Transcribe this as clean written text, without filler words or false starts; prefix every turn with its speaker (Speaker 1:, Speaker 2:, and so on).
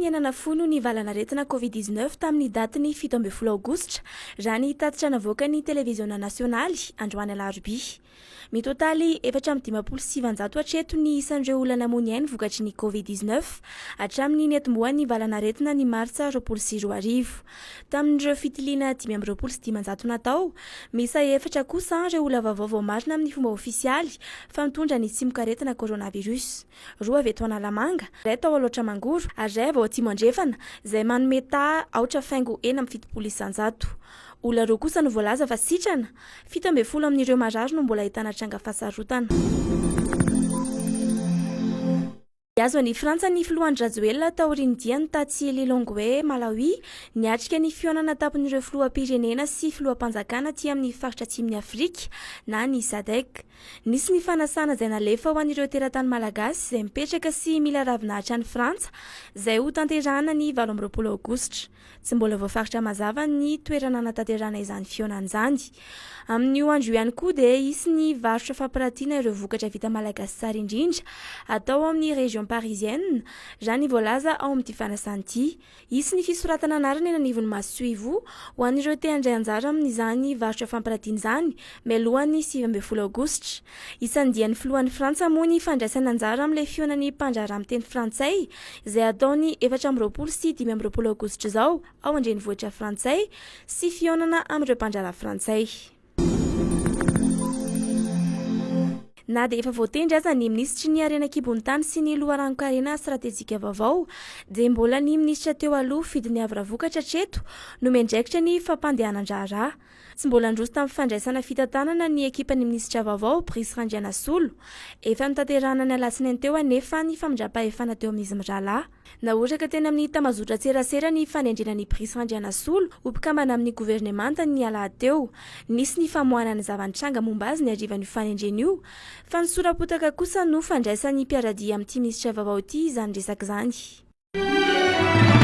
Speaker 1: aina nafoy noho ny valanaretina Covid 19 tamin'ny datin'ny 17 aogositra, raha ny tatitra navoakan'ny televiziona nasionaly, androany alarobia. Mitotaly 954 hatreto ny isan'ireo olona namoy ny ainy vokatry ny Covid 19, hatramin'ny niatombohan'ny valanaretina ny martsa 2020. Tamin'ireo fitiliana 525 natao, miisa efatra kosa ireo olona vaovao voamarina amin'ny fomba ofisialy fa mitondra ny tsimokaretina coronavirus. Roa avy eto Analamanga, iray tao Alaotra Mangoro ary iray avy ao Atsimo Andrefana, izay manome taha aotra faingo 76%. Olona roa kosa no voalaza fa sitrana. 17 amin'ireo marary no mbola ahitana tranga fahasarotana. Nihazo an'i Frantsa ny filoha Andry Rajoelina taorian'ny diany tatsy Lilongwe, Malawi, niatrika ny fihaonana tampon'ireo filoham-pirenena sy filoham-panjakana aty amin'ny faritra atsimon'i Afrika na ny Sadec. Nisy ny fanasana izay nalefa ho an'ireo teratany malagasy izay mipetraka sy mila ravinahitra any Frantsa izay hotanterahana ny 28 aogositra. Tsy mbola voafaritra mazava ny toerana hanatanterahana izany fihaonana izany. Amin'io andro io ihany koa dia hisy ny varotra fampiratiana ireo vokatra vita malagasy tsara indrindra atao ao amin'ny région parisienne, raha ny voalaza ao amin'ity fanasana ity. Hisy ny fisoratana anarana eny anivon'ny masoivoho ho an'ireo te handray anjara amin'izany varotra fampiratiana izany mialohan'ny 19 aogositra. Isan'ny dian'ny filohan'i Frantsa moa ny fandraisana anjara amin'ilay fihaonan'ny mpandraharaha miteny frantsay izay hatao ny 24 sy 25 aogositra izao ao an-drenivohitra frantsay sy fihaonana amin'ireo mpandraharaha frantsay. Na dia efa voatendry aza ny minisitry ny Harena an-kibon'ny tany sy ny loharanon-karena stratejika vaovao dia mbola ny minisitra teo aloha Fidiniavo Ravokatra hatreto no miandraikitra ny fampandehanan-draharaha. Tsy mbola nandroso tamin'ny fandraisana fitantanana ny ekipan'ny minisitra vaovao, Brice Randrianasolo. Efa notanterahina ny alatsinainy teo anefa ny famindram-pahefana teo amin'izy mirahalahy. Nahoraka teny amin'ny tambazotran-tserasera ny fanendrena an'i Brice Randrianasolo ho mpikambana amin'ny governemanta ny alahady teo. Nisy ny famoahana ny zava-nitranga momba azy ny harivan'io fanendrena io, fa ny sora-potaka kosa no fandraisan'ny mpiara-dia amin'ity minisitra vaovao ity izany resaka izany.